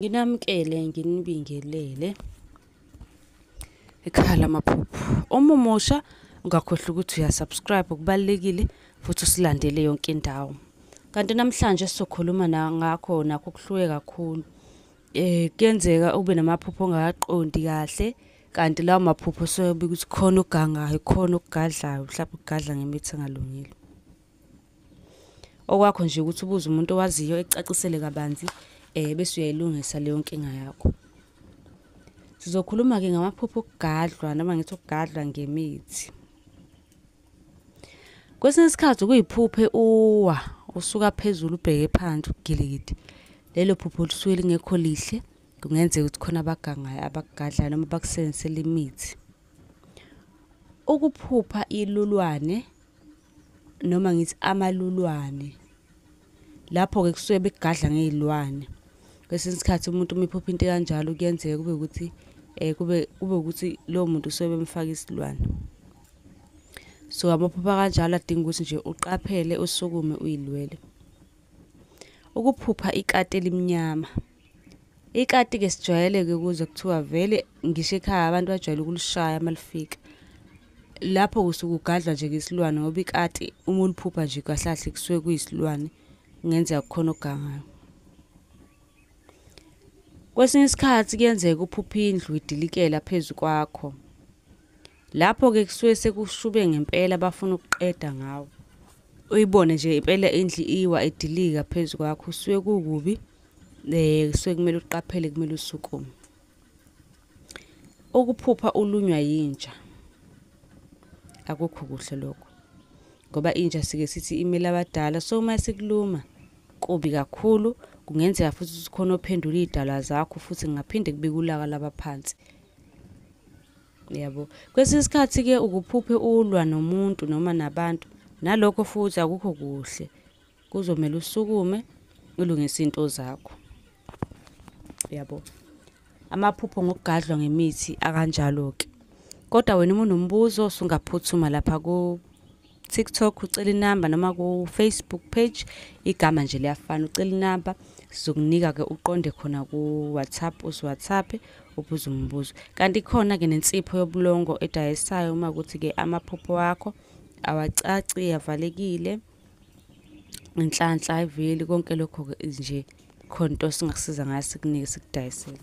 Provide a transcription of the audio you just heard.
Nginamukele nginibingelele ekhaya lamaphupho. Uma umusha ungakhohlwa ukuthi uyasubscribe, kubalulekile futhi usilandele yonke indawo. Kanti namhlanje sizokhuluma ngakho nakho kuhluke kakhulu. Kuyenzeka ube namaphupho ongawaqondi kahle, kanti lawo maphupho suke ukuthi khona ogangayo, khona okugadlayo, mhlampe ukugadla ngemithi engalungile. Okwakho nje ukuthi ubuze umuntu owaziyo ekucacisele kabanzi, bese uyayilungisa leyo nkinga yakho. Sizokhuluma-ke ngamaphupho okugadlwa, noma ngithi ukugadlwa ngemithi. Kwesinye isikhathi kuyiphuphe uwa, usuka phezulu ubheke phansi ugilikidi. Lelo phupho lisuke lingekho lihle, kungenzeka ukuthi khona abagangayo, abakugadlayo noma bakusebenzisela imithi. Ukuphupha ilulwane noma ngithi amalulwane, lapho-ke kusuke bekugadla ngey'lwane. Kwesinye isikhathi umuntu uma ephupha into ekanjalo kuyenzeka kube ukuthi kube ukuthi lowo muntu usuke bemfake isilwane. So amaphupho akanjalo adinga ukuthi nje uqaphele, usukume uy'lwele. Ukuphupha ikati elimnyama. Ikati-ke sijwayele-ke ukuzwa kuthiwa vele ngisho ekhaya abantu bajwayele ukulishaya uma lifika. Lapho usuke ugadlwa nje ngesilwane ngoba ikati uma uliphupha nje kahle kahle kusuke kuyisilwane, kungenzeka kukhona okugangayo. Kwesinye isikhathi kuyenzeka uphuphe indlu idilikela phezu kwakho. Lapho-ke kusuke sekushube ngempela bafuna ukuqeda ngawe. Uyibone nje impela indlu iwa idilika phezu kwakho, kusuke kukubi, kusuke kumele uqaphele, kumele usukume. Ukuphupha ulunywa yinja, akukho kuhle lokho, ngoba inja sike sithi imele abadala, so uma isikuluma kubi kakhulu. Kungenzeka futhi ukuthi khona ophendula iy'dalwa zakho, futhi kungaphinde kubike ulaka lwabaphansi. Yabo. Kwesinye isikhathi-ke ukuphuphe ulwa nomuntu noma nabantu, nalokho futhi akukho kuhle. Kuzomele usukume ulungise iy'nto zakho. Yabo. Amaphupho ngokugadlwa ngemithi akanjalo-ke. Kodwa wena uma unombuzo usungaphuthuma lapha ku-TikTok ucela inamba, noma ku-Facebook page, igama nje liyafana, ucela inamba, sizokunika-ke uqonde khona ku-WhatsApp, usi-WhatsApp ubuze umbuzo. Kanti khona-ke nensipho yobulongo edayisayo uma kuthi-ke amaphupho wakho awacaci, avalekile, inhlanhla ayiveli, konke lokho-ke nje khona into esingakusiza ngayo sikunike sikudayisele.